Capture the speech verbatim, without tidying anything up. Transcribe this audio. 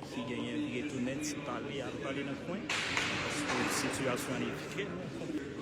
ki genyen, ki retounen ti pale, al pale nan kwen, paske sitiyasyon an li trè konplike.